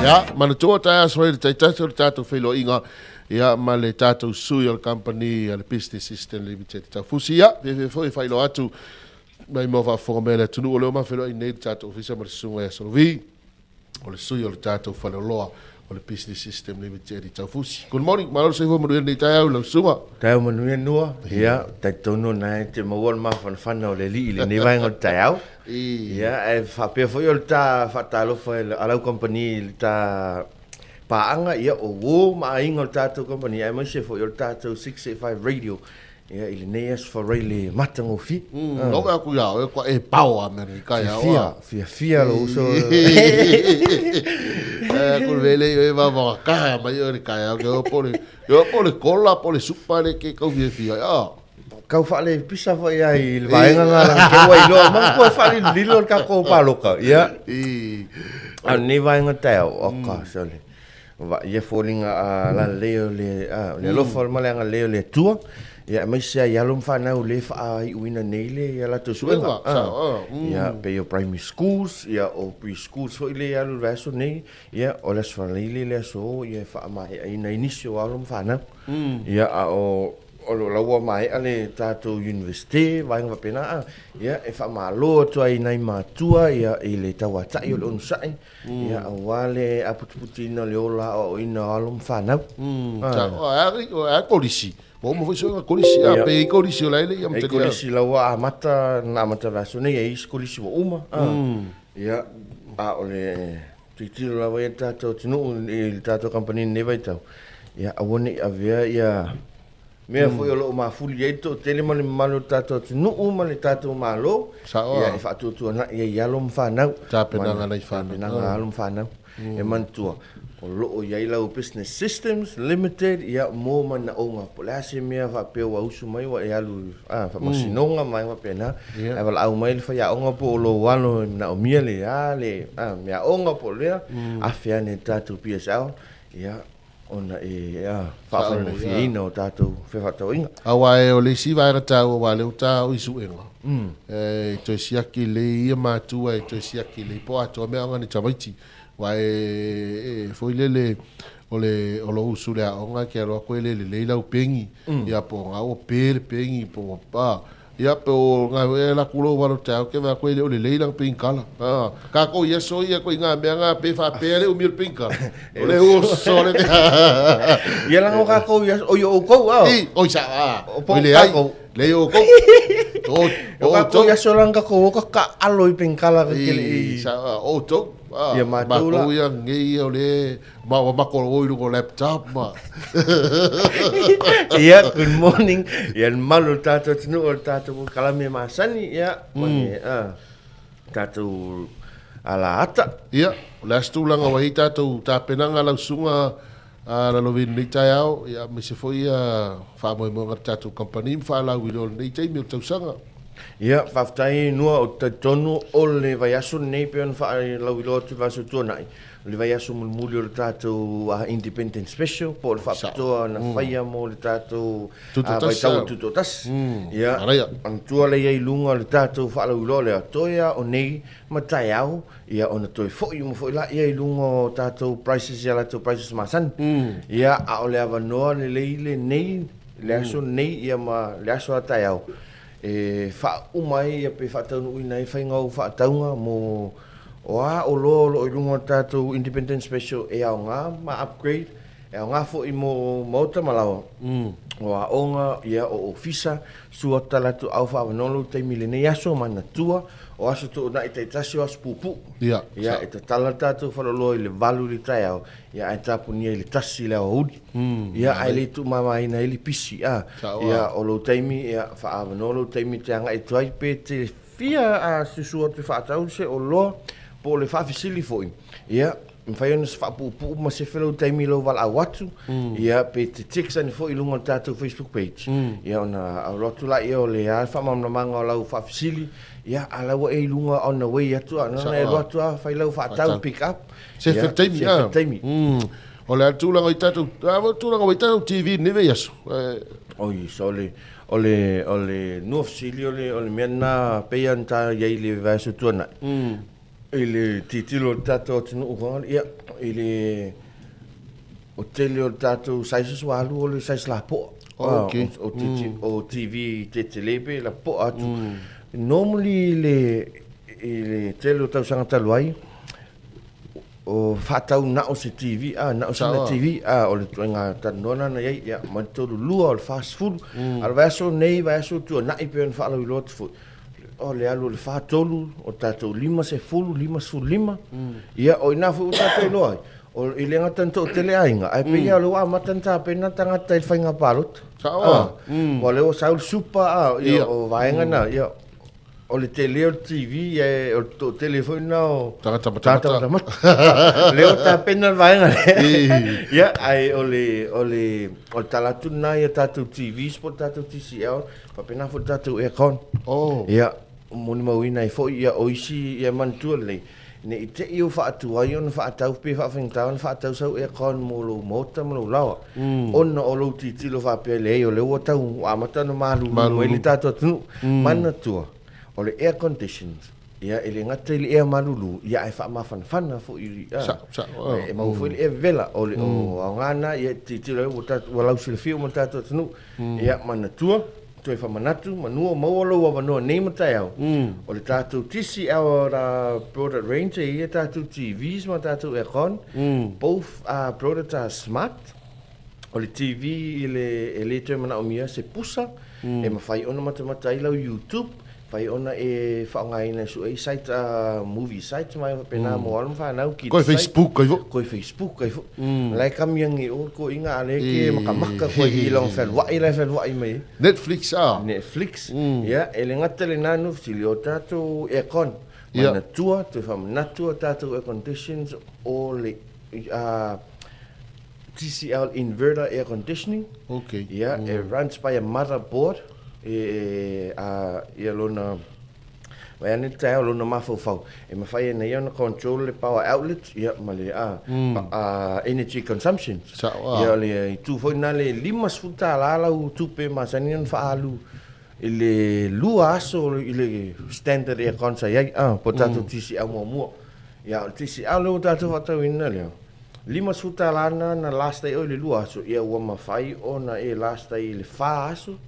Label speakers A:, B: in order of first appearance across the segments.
A: Ia, manatua taeao aso ai le taitasi o le tatou feiloaiga, ia, ma le tatou sui o le kamupani a le Business System Limited i Taufusi. Ia, fiafia foi e faailoa atu mai mo faafofoga mai a le atunuu o lea ua mafeiloai nei le tatou ofisa ma le susuga ia Solovi, o le sui o le tatou faleoloa o le Business System Limited i Taufusi. Good morning, malo le soifua manuia lenei taeao i lau susuga.
B: Taeao manuia Nua, ia, talitonu o lena e te maua le mafanafana o le Alii i lenei vaega o le taeao. Ia, ae faapea foi o le ta faatalofa a lau kamupani i le ta paaga, ia, o uo ma aiga o le tatou kamupani, aemaise foi o le tatou 685 Radio, ia, i lenei aso faraile matagofie.
A: Mm, no me aku ia oe kua e pao a mea nei kai
B: ao. Fiafia, fiafia lou uso.
A: Eh, ko vele i oe va ka mai oe le kai ao ke o po le, o po le kola po le supa le ke kau fiafia. Ah.
B: Kau faalepisa foi ai i le vaega lena leaga te ua iloa mai koe faalilolilo le tatou paloka. Ia. A o lenei vaega taeao, oka, sole. Vaaia foliga lalelei o le, o le alofa ma le agalelei o le Atua. Ia, aemaise ai alo ma fanau o lea e faaiuina nei le ia latou suega. Ia, pei o primary schools, ia o pre-schools foi lea e alu i le vaiaso nei. Ia, o le Aso Faraile le aso ia e faamaeaina ai nisi o alo ma fanau. Ia, a o O lo o la ua maea le tatou Universite, vaega faapena a, ia e faamalo atu ai i nai matua ia i le tauatai o le onosai, ia aua le aputuputiina o le ola aoaoina o alo ma fanau.
A: A kolisi, ua uma foi suega kolisi, a pe i kolisi o la e le i
B: amatalia. E kolisi la ua amata, na amata le aso nei, e i isi kolisi ua uma, ia, a o le tilotilo lava ia le tatou atunuu i le tatou kamupani i lenei vaitau, ia aua ne i avea ia mea foi o lo o mafuli ai le toatele ma le mamalu o le tatou atunuu ma le tatou Malo,
A: Sao
B: ia e faatuatuanai ai i alo ma fanau.
A: Tapenaga nai fanau.
B: Tapenaga a alo ma fanau. E manatua, o lo o i ai lau Business Systems Limited ia mo manaoga, po o le a se mea faapea ua usu mai ua e alu i faamasinoga ma vaega faapena, ae valaau mai le faiaoga po o lou alo e manaomia le a le meaaoga po o lea, afe ane i le tatou PSL, ia ona e faafaigofieina o tatou fefaatauaiga.
A: Aua o le isi vaega taua aua o lea ua ta o i suega, e toe siaki lelei ia matua e toe siaki lelei po o atoa meaaoga a ni tamaiti. Aua e foi lele o le o lou usu i le aoga e te alu atu e le lelei lau pegi, ia po o na ua pe le pegi po ua pa. Ia pe o na foi e alu atu lou alo taeao te vaai atu e le o lelei lana penikala. A, tatou i aso ia ituaiga mea na pe faapea le umi o le penikala. O le oso le mea.
B: Ia leaga o tatou i aso, oi o outou a.
A: I, oi sa, a, oi leai. Leai o outou.
B: O, o outou. O tatou i aso leaga tatou o tataalo i penikala ke le
A: i. Sa, o outou. Ah, ia matou la. Matou ia nei ia o le ma ua mako o i luga o laptop ma.
B: Ia, good morning. Ia le mamalu o le tatou atunuu o le tatou polokalame masani, ia, ma le tatou alaata.
A: Ia, o le a se tulaga ua i ai tatou tapenaga lau susuga Lalovi i lenei taeao, ia, aemaise foi ia faamoemoega a le tatou kamupani ma faalauiloa i lenei taimi o le tausaga.
B: Ia, faafetai Nua, ou te talitonu o le vaiaso lenei pei ona faalauiloa atu i le vaiaso tuanai, o le vaiaso mulimuli o le tatou Independence Special po o le faapitoa na faia mo le tatou vaitau o le Tutoatasi. Ia, manatua lea i ai i luga o le tatou faalauiloa lea, toe lava o nei ma taeao, ia ona toe foi uma foi laia i luga o tatou prices ia latou prices masani. Ia, a o le avanoa lelei lenei, le aso lenei ia ma le aso a taeao, e faauma ai ia pe faataunuuina ai faiga o faatauga mo o a oloa o lo o i luga o le tatou Independence Special e aoga ma upgrade, e aoga foi mo maota ma laoa, o aoga, ia, o ofisa, sua tala atu au faaavanoa lou taimi i lenei aso, manatua, o aso tuunai taitasi o aso puupuu.
A: Ia,
B: Ia, e tatala le tatou faleoloa i le 8 i le taeao, ia ae tapunia i le 1 i le aoauli. Ia, ae le tuumamaina ai le pisi, a. Ia, o lou taimi, ia, faaavanoa lou taimi e te agai atu ai, pe te fia susu atu e faatau se oloa, po o le faafesili foi, ia, mafai ona faapuupuu ma sefe lou taimi i lou valaau atu, ia, pe te text ane foi i luga o le tatou Facebook page, ia, ona alu atu laia o le a le faamalamalamaga o lau faafesili, ia, a la ua e i luga on the way atu, a, na ona e alu atu lava fai lau faatau, pick up,
A: Sefe le taimi,
B: sefe le taimi.
A: O le a le tulaga i tatou, a le tulaga i tatou TV i lenei vaiaso?
B: Oi, so o le, o le, o le nua fesili o le, o le mea lena pei ona ta i ai i le vaiaso tuanai, i le tilotilo o le tatou atunuu, ia, I le o tele o le tatou sizes ua alu o le size lapoa.
A: Oh, okay.
B: O, o, o TV tetele pe lapoa atu. Normally i le, i le tele o tausaga talu ai, o faatau na o se TV, a, na o sina TV, a, o le ituaiga talanoa lena na i ai, ia, ma le 32 o le 40. A o le vaiaso nei, vaiaso tuanai pei ona faalauiloa atu foi, o le alu o le 43, o tatou 50, 55, ia, o i ina foi ua tatou iloa ai, o, e le gata ina toatele aiga, ae pei lava o lea ua amata ona tapena tagata i le faiga palota.
A: Sao a?
B: Aua o lea ua sau le supa, a, ia, o vaega na, ia, O le tele o le TV, ae o le toatele foi lena o...
A: Tagata matamata.
B: Tagata matamata. Lea ua tapena le vaega lea. Ia, ae o le, o le, o le tala atu lena i a tatou TVs po o le tatou TCL, faapena foi le tatou aircon.
A: Oh.
B: Ia, molimauina ai foi, ia, o isi, ia manatua lelei, ne i te i ua faatuai ona faatau pe faafaigata ona faatau sau aircon mo lou maota ma lou laoa, ona o lou tilotilo faapea, leai o lea ua tau ua amata ona malulu mai le tatou atunuu. Manatua, o le air conditions, ia e le gata i le ea malulu, ia ae faamafanafana foi, e maua foi le ea vevela. O le aoga lena, ia e tilotilo ai ua lausilafia uma le tatou atunuu. Ia manatua, toe faamanatu, manu o maua lou avanoa nei ma taeao, o le tatou TCL product range e i ai tatou TVs ma tatou aircon, both products are smart. O le TV i le, e le toe manaomia se pusa, e mafai ona matamata ai lau YouTube, mafai ona e faaaogaina e sue ai site, movie site ma faapena mo alo ma fanau, kids
A: Koe
B: site.
A: Facebook ai foi.
B: Koe Facebook ai foi. La e kamiagi o toeaiina a lea ke makamaka koe i lona fealuai la e fealuai mai ai.
A: Netflix a.
B: Netflix, ia, e le gata lena nu fesili, o tatou aircon, manatua, toe faamanatu a tatou air conditions o le TCL inverter air conditioning.
A: Okay.
B: Ia, e runs by a motherboard, e, a, ia lona, vaai ane le taeao lona mafaufau, e mafai e na ia ona control le power outlet, ia, ma le, a, a, energy consumption.
A: Sao, a.
B: Ia, o le itu foi lena le $50 lau tupe masani ona faaalu i le lua aso i le standard aircon sa i ai, a, po o tatou TCL muamua. Ia, o le TCL lea ua tatou faatauina lea, $50 na na last ai oe i le lua aso, ia ua mafai ona e last ai i le fa aso,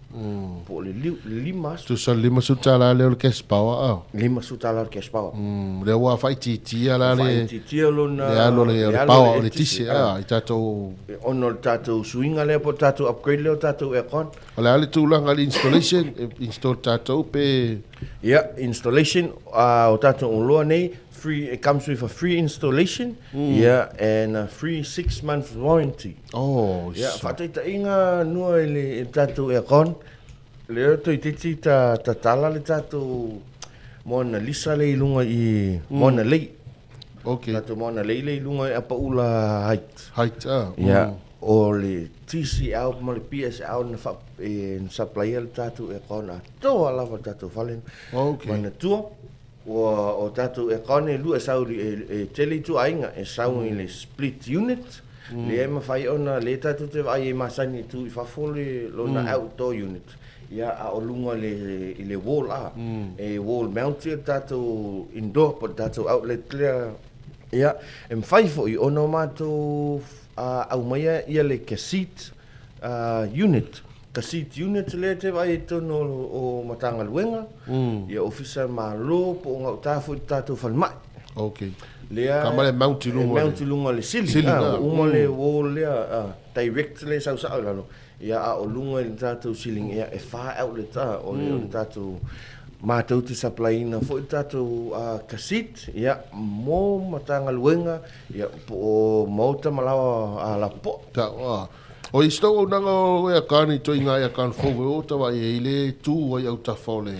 B: po o le lima aso.
A: Tusa le $50 lea o le cash power a?
B: $50 o le cash power.
A: Lea ua faaitiitia la le...
B: Faaitiitia lona...
A: Le alu o le power o le eletise a, i tatou...
B: Ona o le tatou suiga lea po o le tatou upgrade lea o tatou aircon.
A: O le a le tulaga i le installation, e install tatou pe...
B: Ia, installation o tatou oloa nei, Free, it comes with a free installation, yeah, and a free 6 month warranty.
A: Oh,
B: Yeah, faataitaiga nua i le, i le tatou aircon, lea toeitiiti ta tatala le tatou Mona Lisa lea i luga i Mona Lei. Tatou Mona Lei lea i luga i Apaula Height.
A: Height, ah.
B: Yeah, o le TCL ma le PSL na fa, e, na supplya le tatou aircon atoa lava le tatou fale. Manatua, Ua o tatou aircon e lua e sau i e tele ituaiga e sau i le split unit, lea e mafai ona lea tatou te vaai ai masani e tu i fafo le lona outdoor unit, ia a o luga i le i le wall a, e wall mount ia le tatou indoor po o le tatou outlet lea. Ia, e mafai foi ona o matou aumaia ia le cassette unit. Ka seat unit lea e te vaai ai i totonu o Matagaluega, ia Ofisa Malo po o gauta foi i le tatou falemai.
A: Ok.
B: Lea
A: Ka male mount i luga.
B: E mount i luga o le ceiling.
A: Ceiling,
B: ah, uma le wall lea, direct lea e sau sao i lalo. Ia, a o luga i le tatou ceiling, ia, e fa outlet, ah, o le tatou matou te supply ina foi le tatou cassette, ia, mo Matagaluega, ia, po o maota ma laoa lapopoa.
A: Tau, ah. O isi tauaunaga o aircon i toiga aircon fou e o tawai e i le tu ai autafa o le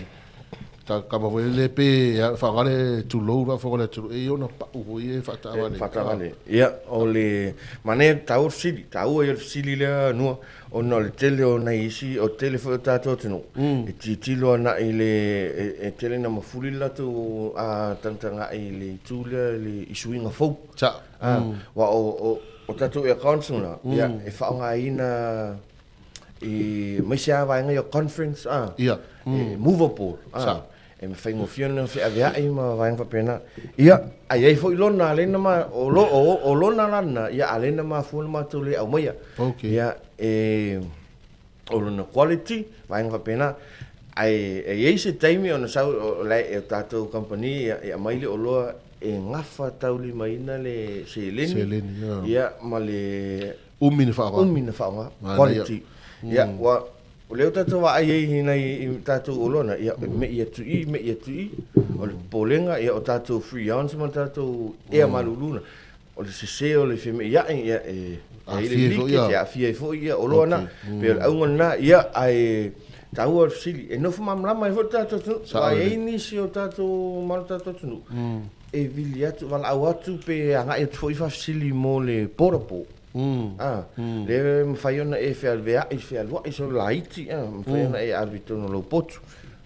A: ta kama foi le pe whaanga le tulou la whanga le tulu e ona pau foi e whaatawale.
B: Whaatawale. Ia, o le mane taua fesili, taua ia le fesili lea nua, ona o le tele o nai isi, o le tele foi o tatou atunuu, e tilotilo agai i le, e tele ina mafuli le latou tagatagai i le itu lea i le i suiga fou.
A: Sa.
B: Aua o, O tatou aircons lena, ia, e faaaogaina i aemaise lava vaega ia o conference, a, e movable, a, E faigofie ona feaveai ma vaega faapena. Ia, a i ai foi lona a lea na ma, o, lo, o, o lona la lena, ia a lea na mafua ona matou le aumaia.
A: Okay.
B: Ia, e, o lona quality, vaega faapena. Ae e i ai se taimi ona sau, o, la e, o tatou kamupani, ia, e aumai le oloa e gafataulimaina le seleni.
A: Seleni, ia.
B: Ia, ma le
A: Umi na faaaoga.
B: Umi na faaaoga, quality. Ia, ua, o lea ua tatou vaai ai i nai i tatou oloa na, ia, e me'i atu i, me'i atu i, o le popolega, ia, o tatou freons ma tatou ea malulu na, o le sese o le feme'ia'i, ia, e, e i ai le leakage, e aafia ai foi ia oloa na. Pei o le auga lena, ia, ae taua le fesili, e nofo malamalama ai foi le tatou atunuu, aua e i ai nisi o tatou ma le tatou atunuu, e vili atu, valaau atu pe agai atu foi faafesili mo le portable. A, lea e mafai ona e feaveai, fealuai solo laiti, a, mafai ona e ave i totonu o lou potu,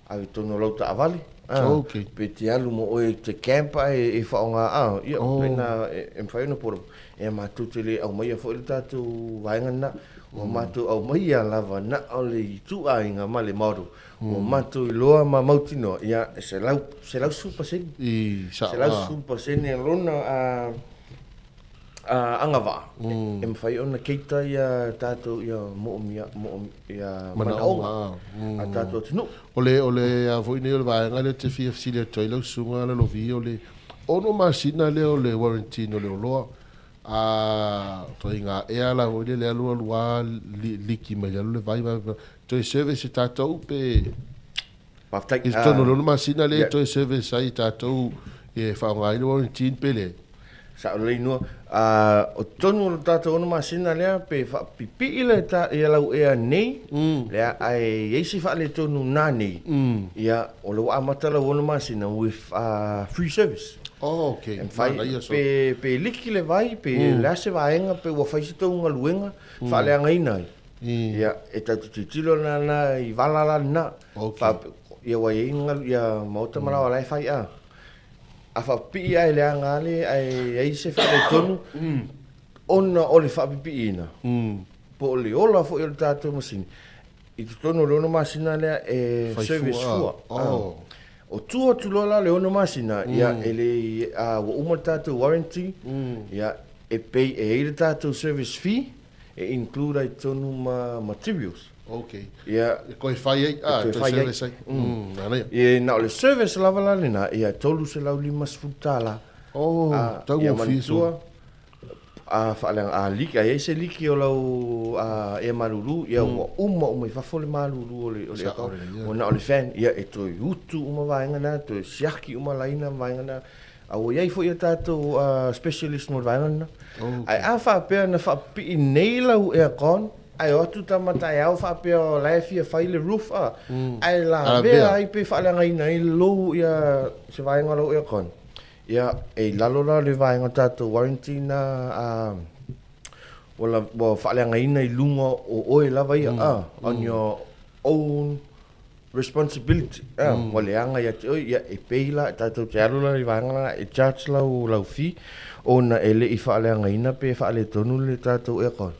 B: ave i totonu o lau taavale, a,
A: Okay.
B: pe te alu mo oe i te camp ae e faaaoga, a, ia, faapena e mafai ona portable. Ia matou te le aumaia foi le tatou vaega lena, ua matou aumaia lava na o le ituaiga ma le model Ua matou iloa ma mautinoa, ia, e 110%.
A: I, sao, a.
B: 110% lona a, a, agavaa e mafai ona cater ia tatou ia moomia, moom, ia
A: Manaoga,
B: manaoga
A: a.
B: a tatou atunuu.
A: O le, o le a foi nei o le vaega lea ou te fia fesili atu ai lau susuga Lalovi, o le 6 masina lea o le warranty o le oloa, a, ituaiga ea la foi lele alu alu lava liki mai lalo le vai, Toe service e tatou pe
B: Faafetai.
A: I totonu o le 6 masina lea e toe service ai e tatou e faaaoga ai le warranty pe leai?
B: Sao lelei Noa. O totonu o le tatou 6 masina lea pe faapipii le ta, ia lau ea nei, lea ae i ai se faaletonu nanei, ia o lea ua amata lau 6 masina with free service.
A: Oh, okay.
B: E mafai,
A: Manaia so.
B: pe, pe liki le vai, pe le a se vaega, pe ua fai se tou galuega, faaleagaina ai. Ia, e tatou te tilotilo ana na i vala la lena.
A: Okay.
B: Fa, ia ua i ai galu, ia maota ma laoa la e fai a. A faapipii ae leaga lava le, ae i ai se faaletonu, ona o le faapipiiina, po o le ola foi o le tatou masini, i totonu o le 6 masina lea e
A: Fai
B: service
A: fua,
B: fua.
A: a. Oh.
B: O tua atu loa la le 6 masina, ia e le, a, ua uma le tatou warranty, ia e pay, e i ai le tatou service fee, E include ai totonu ma materials.
A: Ok.
B: Ia.
A: E toe fai ai, ah,
B: E toe
A: toe
B: fai ai.
A: service ai. Manaia.
B: Ia, na o le service lava la lena, ia $350.
A: Oh,
B: Ah,
A: tau
B: ia
A: gofie so.
B: manatua, a faaleaga, a leak, a i ai se liki o lau a, ea malulu, ia ua uma uma i fafo le malulu o le, o le
A: Sao
B: aircon.
A: lelei, ia.
B: Ua na o le fan, ia e toe utu uma vaega na, toe siaki uma laina ma vaega na. A ua i ai foi a tatou specialist mo le vaega lena. Ae a faapea na faapipii nei lau aircon, ae o atu tama taeao faapea o la e fia fai le roof a, ae lavea ai pe faaleagaina ai lou ia se vaega o lau aircon, ia e i lalo la o le vaega o tatou warranty na a ua ua faaleagaina i luga o oe lava ia a, on your own Responsibility, ā, ua leaga ia te oe, ia e pay la, tatou te alu la i vaega la e charge lau, lau fee ona e le i faaleagaina pe faaletonu le tatou aircon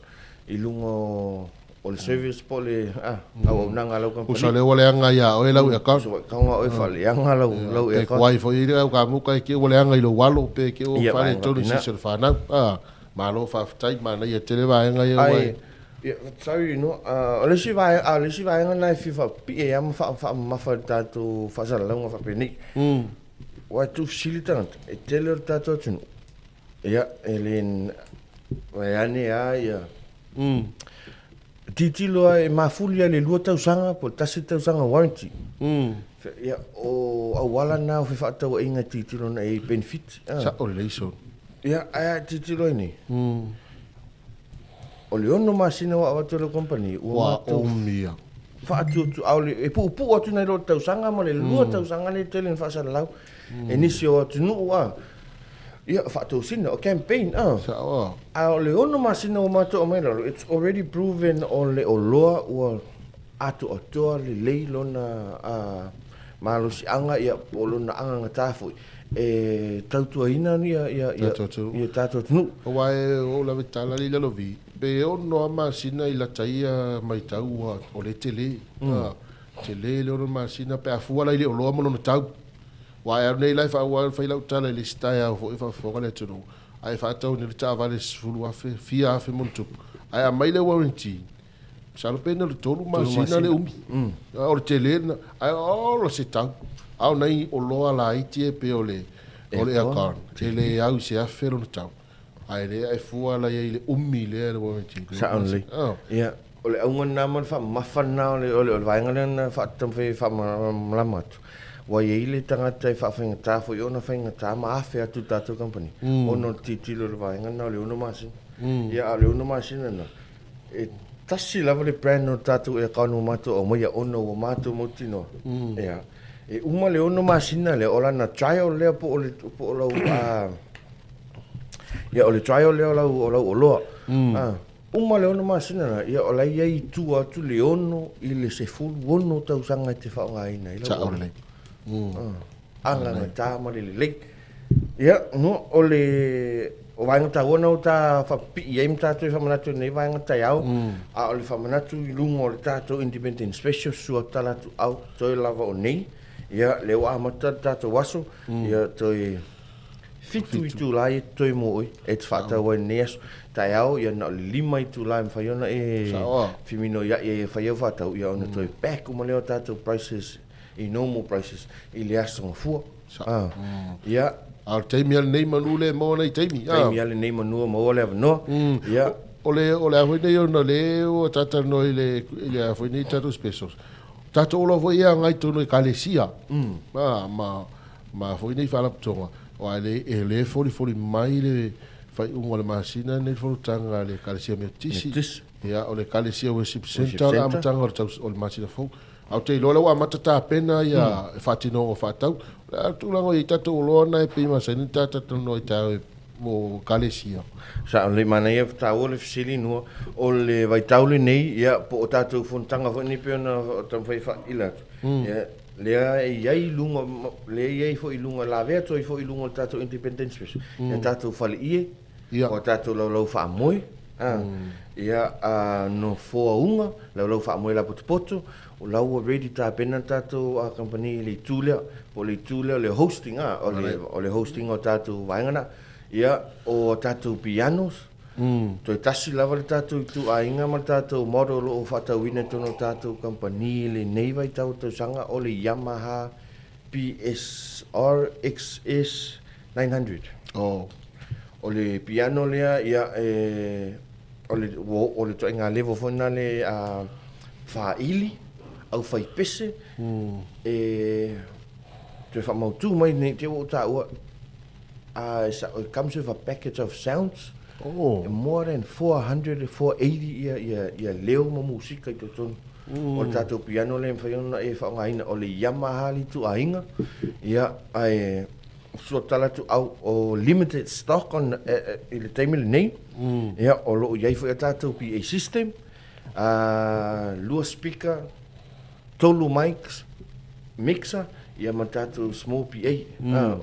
B: i luga o, o le service po o le, ā, auaunaga a lau
A: Usa
B: kamupani.
A: lea ua leaga ia oe lau aircon.
B: Usa ua ikaga oe faaleaga lau, lau
A: Pe
B: aircon.
A: kuai foi le au kamuka e ke ua leaga i lou alo pe ke ua
B: Ia, vaega
A: faaletonu i
B: faapena.
A: se isi o le fanau. Ā, malo faafetai, manaia tele vaega ia ua
B: Ai,
A: e.
B: ia, sorry no, o le isi vaega, a o le isi vaega lena e fia faapipii ai lava ma faa, faamamafa i le tatou faasalalauga faapenei. Aua e tuufesili tagata, e tele o le tatou atunuu, ia, e le, vaeane lava ia, tilotilo lava e mafuli lava i le 2 tausaga po o le 1 tausaga warranty. Ia, o auala na o fefaatauaiga e tilotilo ana i ai i benefit.
A: Sao lelei solo.
B: Ia, ae a e tilotilo ai nei? O le 6 masina ua avatu e lau kamupani, ua
A: Ua
B: matou
A: omia.
B: faatuatu, a o le, e puupuu atu nai lo le tausaga ma le 2 tausaga lea e tele ina faasalalau e nisi o atunuu a, ia, faatosina, o campaign a.
A: Sao a.
B: A o le 6 masina ua matou aumai lalo, it's already proven o le oloa ua atoatoa lelei lona a, malosiaga ia po o lona agagata foi e tautuaina ia ia ia
A: Tatou atunuu.
B: ia tatou atunuu.
A: Aua e ou lave tala le i lalo vi, pe ono lava masina i lata ia matau ua o le tele. Tele le 6 masina pe a fua la i le oloa ma lona tau. Aua e alu nei la e faaauau ona fai lau tala i le isi taeao foi e faafofoga le atunuu, a e faatau nei le taavale 10,000, fia afe ma ona tupu, ae aumai le warranty, masalo pe na o le 3 masina le umi. O le tele lena, ae ola se tau. A o nai oloa laiti e pei o le o le aircon, e le au i se afe lona tau. Ae lea e fua la i ai le umi lea le warranty.
B: Sao lelei. Ia, o le auga lena ma le faamamafa lena o le, o le, o le vaega lea na faataumafai e faamalamalama atu. Ua i ai le tagata e faafaigata foi ona faigata ma afe atu i le tatou kamupani, ona o le tilotilo i le vaega lena o le 6 masina. Ia, a o le 6 masina lena, e tasi lava le brand o le tatou aircon ua matou aumaia ona ua matou mautinoa, ia, e uma le 6 masina lea, o lana trial lea po o le, po o lau, Ia, o le trial lea o lau, o lau oloa. Mm. Ah, uma le 6 masina na, ia o la i ai i tua atu le 6 i le 16 tausaga e te faaaogaina ai lau
A: Sao lelei.
B: Mm. Ah, agagatā ma le lelei. Ia, no, o le o vaega taua na o ta faapipii ai ma tatou e faamanatu i lenei vaega taeao, mm. a o le faamanatu i luga o le tatou Independence Special sua tala atu au toe lava o nei, ia, lea ua amata le tatou aso, mm. ia, toe 7 itulā ia totoe mo oe e te faatau ai i lenei aso. Taeao ia na o le 5 itulā e mafai ona e feminoiaʻi ai e fai au faatau ia ona toe back uma lea o tatou prices i normal prices i le aso Gafua. Ia.
A: A o le taimi lava lenei manu lea e maua nai taimi.
B: Taimi lava lenei manu e maua le avanoa. Ia.
A: O le o le a foi nei ona o lea ua talatalanoa i le i le a foi nei tatou specials. Tatou oloa foi ia agai tonu i Ekalesia. Ma ma foi nei faalapotopotoga, aua e le, e le folifoli mai le faaiuga o le masina lenei le fonotaga a le Ekalesia Metotisi.
B: Metotisi.
A: Ia, o le Ekalesia Worship Centre o le amataga o le taus, o le masina fou. Ae ou te iloa o lea ua amata tapena ia faatinoga o faatau. O le a le tulaga o i ai tatou oloa na e pei masani ona ta talanoa i taeao mo Ekalesia?
B: Sao lelei, manaia taua le fesili nua. O le vaitau lenei, ia, po o tatou fonotaga foi nei pei ona taumafai e faaila atu, ia, Lea e i ai i luga, lea e i ai foi i luga, lavea atu ai foi i luga o le tatou Independence Special, ia tatou faleie, o a tatou laulau faamoe, ia nofoaunga, laulau faamoe lapotopoto, o la ua ready tapena le tatou kamupani i le itu lea, po o le itu lea o le hosting, o le hosting o tatou vaega na. Ia, o a tatou pianos, Toe tasi lava le tatou ituaiga ma le tatou model o lo o faatauina i totonu o le tatou kamupani i lenei vaitau o tausaga o le Yamaha PSR XS 900.
A: Oh.
B: O le piano lea, ia, e, o le, ua oo i le ituaiga level foi lena le faaili, aufaipese, e toe faamautu mai nei te i ua ou taua, It comes with a package of sounds.
A: Oh.
B: More than 400, 480 ia, ia, ia leo ma musika i totonu. Mm. O le tatou piano lea e mafai ona e faaaogaina, o le Yamaha le ituaiga. Ia, ae sua tala atu au, o limited stock on, e, e, i le taimi lenei. Mm. Ia, o lo o i ai foi a tatou PA system. 2 speaker, 3 mics, mixer, ia ma tatou small PA.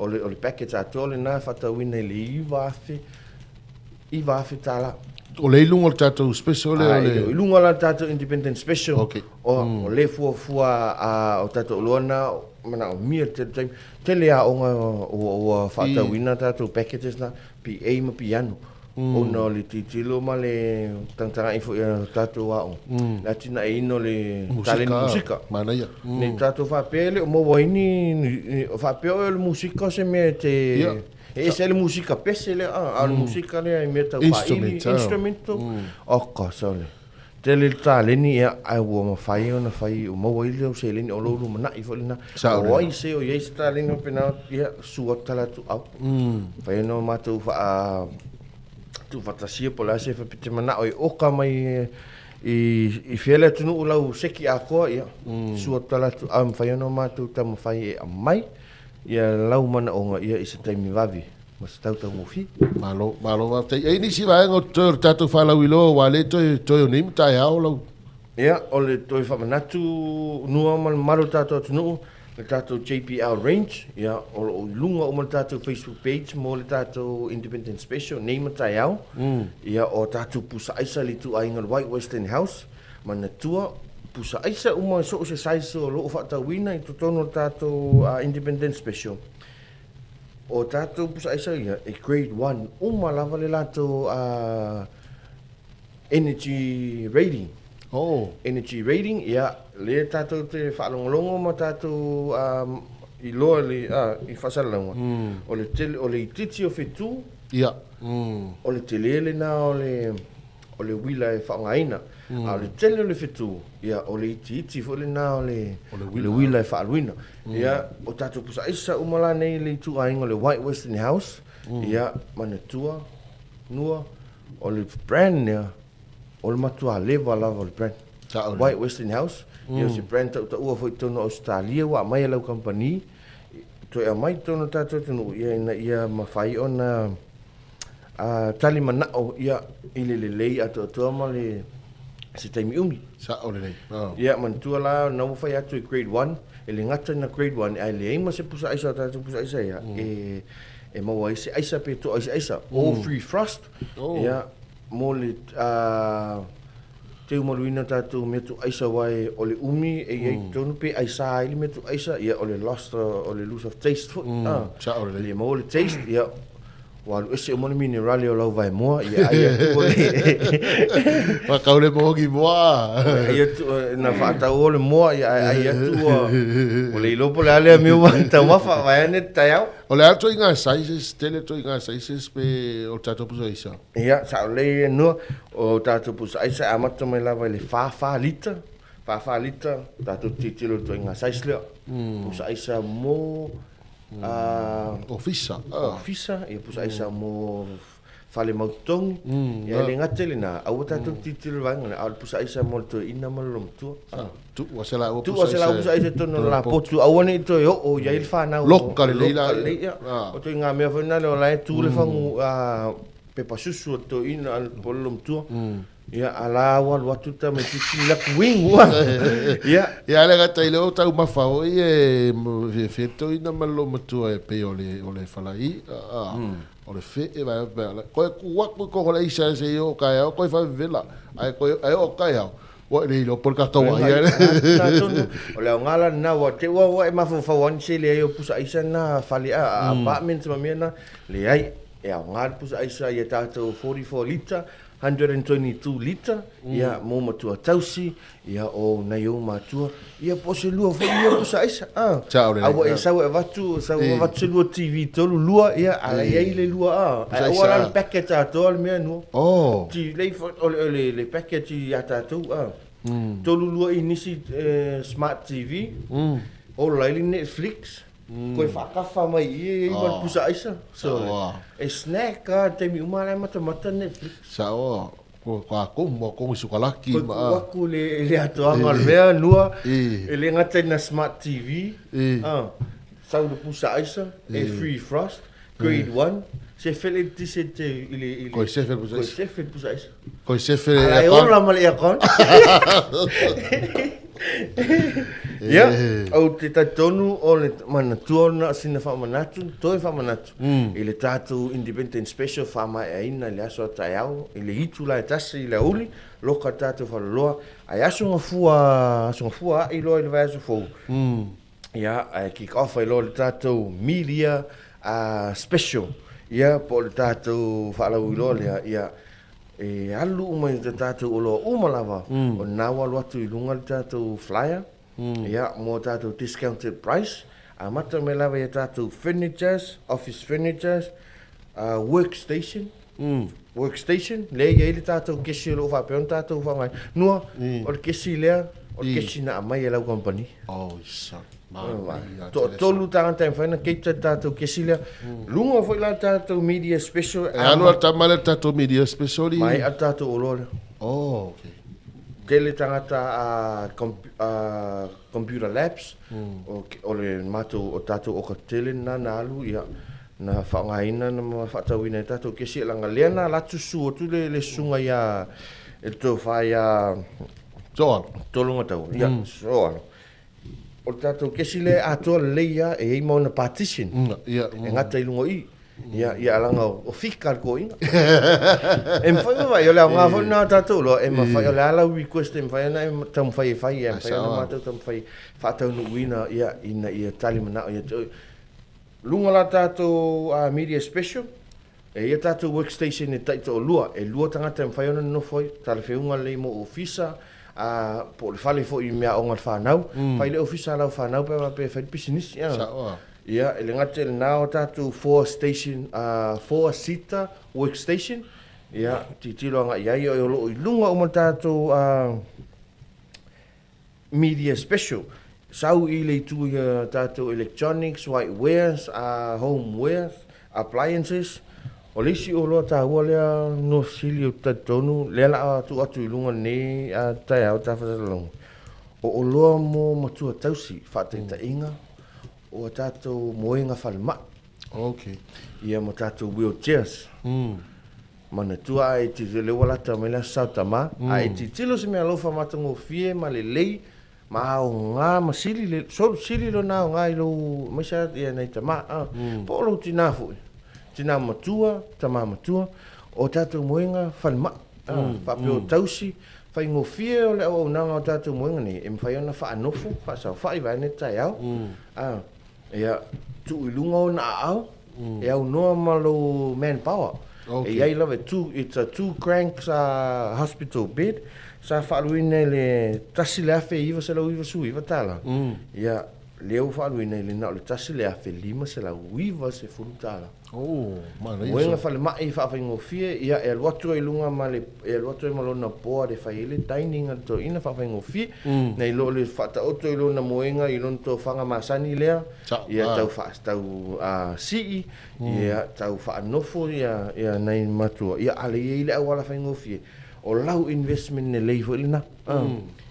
B: O le, o le package atoa lena e faatauina i le $9,000, $9,000.
A: O lea i luga o le tatou special lea o le...
B: I luga la o le tatou independent special.
A: Okay.
B: O, o lea fuafua a o tatou oloa na manaomia le tele taimi. Tele aoga ua, ua faatauina tatou packages na, PA ma piano. Ona o le tilotilo ma le tagatagai foi a tatou aoga, le atinaeina o le taleni musika.
A: Manaia.
B: Nei tatou faapea e le o maua ai ni, faapea oe o le musika o se mea e te, e ese ai le musika pese lea, a o le musika lea i mea tau faaili, instrumental. Oka, sole. Tele le taleni, ia, ae ua mafai ona fai, ua maua ai lau seleni, o lou lumanai foi lena.
A: Sao
B: O ai se o i ai se taleni faapena, ia, sua tala atu au. Mafai ona matou faa tuufaatasia po o le a se te manao e oka mai i, i fea le atunuu lau seki atoa, ia, sua tala atu au, mafai ona matou taumafai e aumai ia lau manaoga ia i se taimi vave. Ma se tautaugofie.
A: Malo, malo faafetai. E i ai nisi vaega o totoe o le tatou faalauiloa aua lea toe, toe o nei ma taeao lau.
B: Ia, o le toe faamanatu nua ma le mamalu o le tatou atunuu, le tatou JPL Range, ia, o lo o i luga uma le tatou Facebook page mo le tatou Independence Special nei ma taeao. Ia, o tatou pusa aisa i le ituaiga o le White Western House, manatua, Pusa aisa uma so o se size o loo faatauina i totonu o le tatou Independence Special. O tatou pusa aisa ia e grade 1 uma lava le latou energy rating.
A: Oh.
B: Energy rating, ia, lea tatou te faalogologo ma tatou iloa i le, i faasalalauga, o le tele, o le itiiti o fetu,
A: Ia.
B: o le tele lena o le, o le uila e faaaogaina. A o le tele o le fetu, ia, o le itiiti foi lena o le, o le uila e faaaluina. Ia, o tatou pusa aisa uma la nei i le ituaiga o le White Western House, ia, manatua, nua, o le brand lea, o le matua leva lava o le brand. White Western House, ia o se brand tautaua foi i totonu o Ausetalia ua aumai e lau kamupani, toe aumai i totonu o le tatou atunuu, ia ina ia mafai ona tali manao ia i le lelei atoatoa ma le se taimi umi.
A: Sao lelei.
B: Ia manatua la na ua fai atu i grade 1, e le gata ina grade 1 ae leai ma se pusa aisa o tatou pusa aisa ia e e maua ai se aisa pe toa ai se aisa. All free frost. Ia mo le teumaluina tatou mea tuuaisa aua e o le umi e i ai totonu pe aisa ai le mea tuuaisa, ia o le lost o le lose of taste foi.
A: Sao lelei.
B: Le maua le taste, ia ua alu ese uma le minerale o lau vaemoa, ia ai atu o le
A: Whakau le mohogi moa.
B: Ai atu na whaatau o le moa, ia ai atu ua ua le iloa po o le a lea mea ua taumafa vaeane te taeao.
A: O le a ituaiga sizes, tele ituaiga sizes pe o le tatou pusa aisa?
B: Ia, sao lelei ia Noa, o tatou pusa aisa e amata mai lava i le fa fa lita, fa fa lita, tatou tilotilo i ituaiga size lea. Pusa aisa mo
A: Ofisa.
B: Ofisa, ia pusa aisa mo fale mautotogi, ia e le gata i lena, aua tatou te tilotilo i le vaega lea, a o le pusa aisa mo le toeaina ma le loomatua.
A: Tuu ase laua
B: pusa aisa. Tuu ase laua pusa aisa i totonu o le lapotu, aua ne i toe oo i ai le fanau.
A: Loka lelei
B: la. Loka lelei, ia. O ituaiga mea foi lena o la e tu le fagu pepa susu a le toeaina po o le loomatua. Ia, a la ua alu atu le tamaitiiti laku uigu a. Ia.
A: Ia, le gata i lea o taumafa foi e fiafia le toeaina ma le loomatua e pei o le o le falai'a, o le fe'e vaea pea la. Koe kū aku i Kogolaisa se i oo kaeao koe faavevela, ae koe ae oo kaeao, ua e le iloa po o le ka taua'i
B: ai. O le aoga la lena, ua te i ua e mafaufau ane se leai o pusa aisa na fale a apartments ma mea na, leai, e aoga le pusa aisa ia tatou 44 lita 122 lita, ia, mo matua tausi, ia, o nai ou matua, ia, po o se lua foi ia pusa aisa, a.
A: Sao lelei.
B: A ua e sau e avatu, sau e avatu se lua TV tolu, lua, ia, a la i ai le lua, a. Ae aua la le package atoa le mea nua.
A: Oh.
B: Ti, lei fo, o le, o le, le package ia tatou, a. Tolu lua inisi smart TV, ola ai le Netflix, Koe faakafa mai i i ai ma le pusa aisa. So, e snack a taimi uma la e matamata Netflix.
A: Sao, ko ka ko mo ko sukalaki
B: ma. Koe ku aku le le atoaga o le mea nua e le gata ina smart TV. Ah, sau le pusa aisa e free frost grade 1. Se fele i tise te i le i le.
A: Koe sefe le pusa
B: aisa. Koe sefe le pusa aisa.
A: Koe sefe le
B: aircon. Ala e ola ma le aircon. Ia, ou te talitonu o le manatua na o sina faamanatu, toe faamanatu i le tatou Independence Special faamaeaina i le aso a taeao i le itu la e tasi i le aoauli, loka tatou faleoloa, ae aso gafua, aso gafua ae loa i le vaiaso fou. Ia, ae kick off ai loa le tatou media special, ia, po o le tatou faalauiloa lea, ia, e alu uma i le tatou oloa uma lava, o lena ua alu atu i luga le tatou flyer, ia, mo tatou discounted price, amata mai lava i a tatou furnitures, office furnitures, workstation, workstation, lea e i ai le tatou kesi o lo o faapea ona tatou faaaogaina. Nua, o le kesi lea, o le kesi na aumai e lau kamupani.
A: Oh, sa, manaia.
B: Toatolu tagata e mafai ona cater le tatou kesi lea. Luga foi la le tatou media special.
A: E alu lava le tama lea i le tatou media special i...
B: Maea le tatou oloa lea.
A: Oh, okay.
B: Tele tagata a computer labs, o le matou, o tatou oka tele lena na alu, ia, Na faaaogaina na faatauina ai tatou kesi leaga lea na alu atu susu atu le le susuga ia e le tofa ia
A: Soalo.
B: Tologataua ia Soalo. O le tatou kesi lea e atoa lelei lava e i ai ma ona partition.
A: Ia.
B: E gata i luga o i. Ia, ia alaga o fika le toeaina. E mafai ona vaai, o le aoga foi lena o tatou oloa, e mafai, o le a lau request e mafai ona e taumafai e fai, e mafai ona matou taumafai e faataunuuina, ia, ina ia tali manao ia te oe. Luga o la tatou media special, e i ai a tatou workstation e taitoalua, e lua tagata e mafai ona nonofo ai, talafeuga lelei mo ofisa, po o le fale foi i meaaoga a le fanau. Fai le ofisa a lau fanau pe a faapea e fai le pisinisi.
A: Sao.
B: Ia, e le gata i lena o tatou four station, four seater workstation, ia, tilotilo agai i ai, o lo o i luga uma le tatou media special. Sau i le itu i a tatou electronics, whitewares, homewares, appliances. O le isi oloa taua lea Nuafesili ou te talitonu, lea o le a tuu atu i luga i lenei taeao tafasalauga, o oloa mo matua tausi, faataitaiga, o a tatou moega falemai.
A: Okay.
B: Ia ma tatou wheelchairs. Manatua a e tilotilo, lea ua lata mai le Aso Sa o Tama, a e tilotilo se meaalofa matagofie ma lelei ma aoga ma sili le, sili lona aoga i lou, aemaise lava ia nai tama, a, po o lou tina foi, tina matua, tama matua, o tatou moega falemai, a, faapea o tausi, Faigofie o le auaunaga o tatou moega nei e mafai ona faanofo, faasaofai vaeane taeao, a, ia, tuu i luga ona aao, e aunoa ma lou manpower. E i ai lava, two, it's a two cranks hospital bed, sa faaluina i le $1,999, ia, lea ua faaluina i le na o le $1,590.
A: Oh, manaia.
B: Moega falemai faafaigofie, ia e alu atu ai i luga ma le, e alu atu ai ma lona board e fai ai le dining a le toeaina faafaigofie, nai lo le faataoto i lona moega i lona tofaga masani lea, ia tau faa, tau sii, ia tau faanofo ia, ia nai matua, ia a le i ai le auala faigofie, o lau investment lelei foi lena.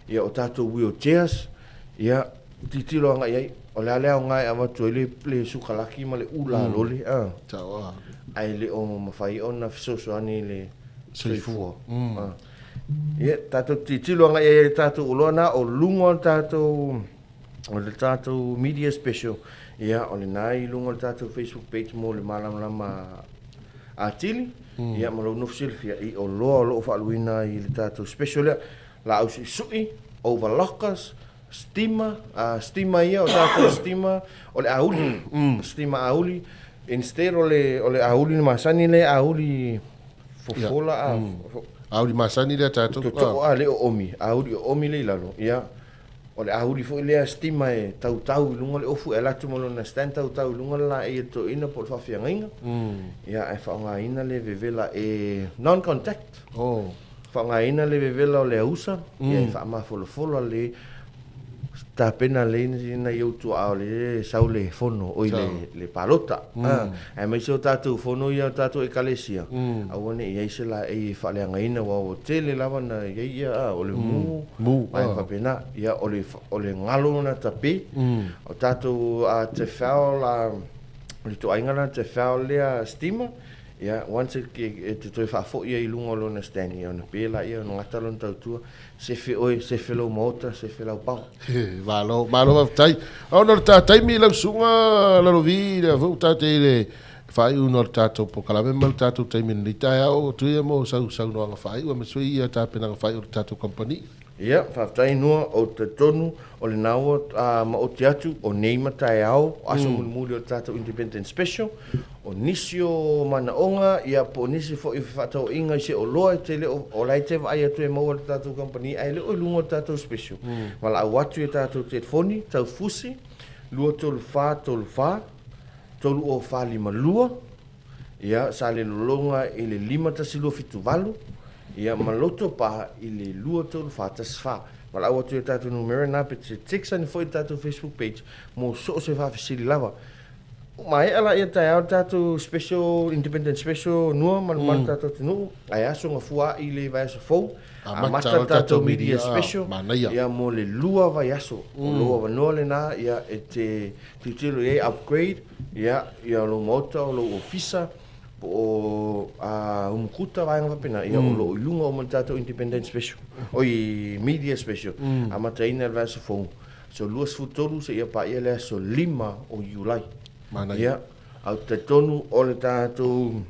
B: Ia o tatou wheelchairs, ia Tilotilo agai i ai, o le a le aoga e avatu ai le, le sukalaki ma le ula lole, a.
A: Sao a.
B: Ae le o mafai ona fesoasoani i le soifua. A. Ia, tatou tilotilo agai i ai i le tatou oloa na o luga o le tatou, o le tatou media special, ia, o lena i luga o le tatou Facebook page mo le malamalama atili, ia, ma lou nofo silafia i oloa o lo o faaluina ai i le tatou special lea. Laau suisui, overlockers, Steamer, steamer ia o tatou steamer o le auli, steamer auli instead o le o le auli masani lea auli fofola a
A: Auli masani lea tatou
B: totoo a le oomi, auli oomi lea i lalo, ia o le auli foi lea steamer e tautau i luga o le ofu e alu atu ma lona stand tautau i luga le laei a le toeaina po o le faafeagaiga, ia ae faaaogaina le vevela e non contact. Faaaogaina le vevela o le ausa, ia e faamafolafola le tapena lelei nai ou tuaa o le sau le fono, oi le, le palota. Aemaise o tatou fono ia o tatou ekalesia, aua ne i i ai se laei e faaleagaina aua ua tele lava na i ai ia, o le mu, vaega faapena. Ia o le, o le galo na tape, o tatou Tefal, o le ituaiga lena Tefal lea steamer, Ia, once e te toe faafoi ai i luga o lona stand, ia ona pe laia, ona gata lona tautua, sefe oe, sefe lou maota, sefe lau paoa.
A: Malo, malo faafetai. Ona o le ta taimi lau susuga Lalovi, lea foi ua tatou i le faaiuina o le tatou polokalame ma le tatou taimi i lenei taeao, atu ia mo sau saunoaga faaiu aemaise foi ia tapenaga faaiu a le tatou kamupani.
B: Ia, faafetai Noa, ou te talitonu o lena ua maoti atu, o nei ma taeao, o aso mulimuli o le tatou Independence Special, o nisi o manaoga, ia po o nisi foi o fefaatauaiga i se oloa e te le o, o la e te vaai atu e maua e le tatou kamupani ae le o i luga o le tatou special. Valaau atu i a tatou telefoni, taufusi, 2 3 4 3 4, 3 0 4 5 2, Ia, sa le lologa i le 51278, ia, ma loto pa i le 23414. Valaau atu i a tatou numera na pe te text ane foi i le tatou Facebook page mo so o se faafesili lava. Ua maea la ia taeao le tatou special, Independence Special nua ma le mamalu o le tatou atunuu, ae aso gafua ai le vaiaso fou, amata le tatou media special, ia, mo le lua vaiaso. O lou avanoa lena, ia, e te Tilotilo i ai, upgrade, ia, ia lou maota, o lou ofisa, po o a umukuta, vaega faapena, ia, o lo o i luga uma le tatou Independence Special, oi, Media Special, amataina i le vaiaso fou, aso 23 seia paia le aso 5 o Iulai.
A: Manaia.
B: Ia, Ae ou te talitonu o le tatou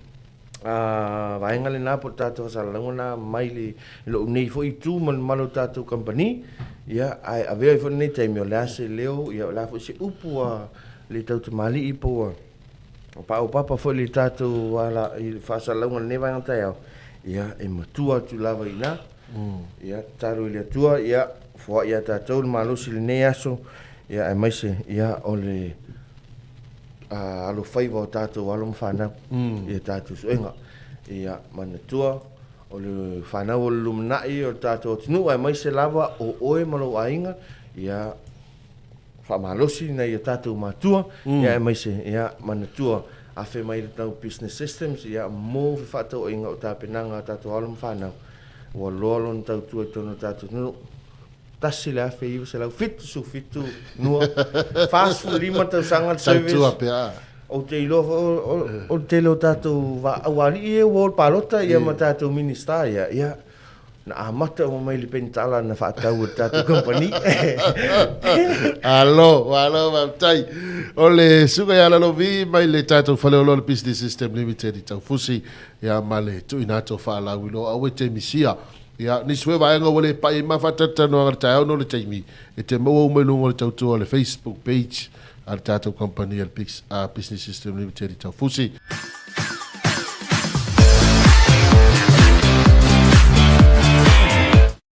B: vaega lena po o le tatou faasalalauga lena mai le lou nei foi itu ma le mamalu o le tatou kamupani. Ia, ae avea ai foi lenei taimi, o le a se leo, ia o le a foi se upu a le tautamalii po ua paopapa foi le tatou ala i le faasalalauga i lenei vaega taeao, ia, e matua atu lava i ina. Ia, tatalo i le Atua, ia, foai ia tatou le malosi i lenei aso, ia, aemaise, ia, o le alofaiva o tatou alo ma fanau i a tatou suega. Ia manatua, o le fanau o le lumanai o le tatou atunuu aemaise lava o oe ma lou aiga, ia faamalosi nai o tatou matua, ia aemaise, ia manatua, afe mai le Tau Business Systems, ia mo fefaatauaiga o tapenaga a tatou alo ma fanau, ua loa lona tautua i totonu o le tatou atunuu. 1977 nua, 45 tausaga le service.
A: Tautua pea.
B: Ou te iloa foi o le tele o tatou aualii ia ua o i le palota ia ma tatou Minista ia, ia na amata uma mai le penitala na faatau e le tatou kamupani.
A: Alo, malo faafetai. O le susuga ia Lalovi mai le tatou faleoloa le Business System Limited i Taufusi ia ma le tuuina atu o faalauiloa. Aua e te misia. Ia, nisi foi o vaega ua le pai ai ma faatalatalanoaga i le taeao no le taimi e te maua uma i luga o le tautua o le Facebook page a le tatou kamupani a le Business System Limited i Taufusi.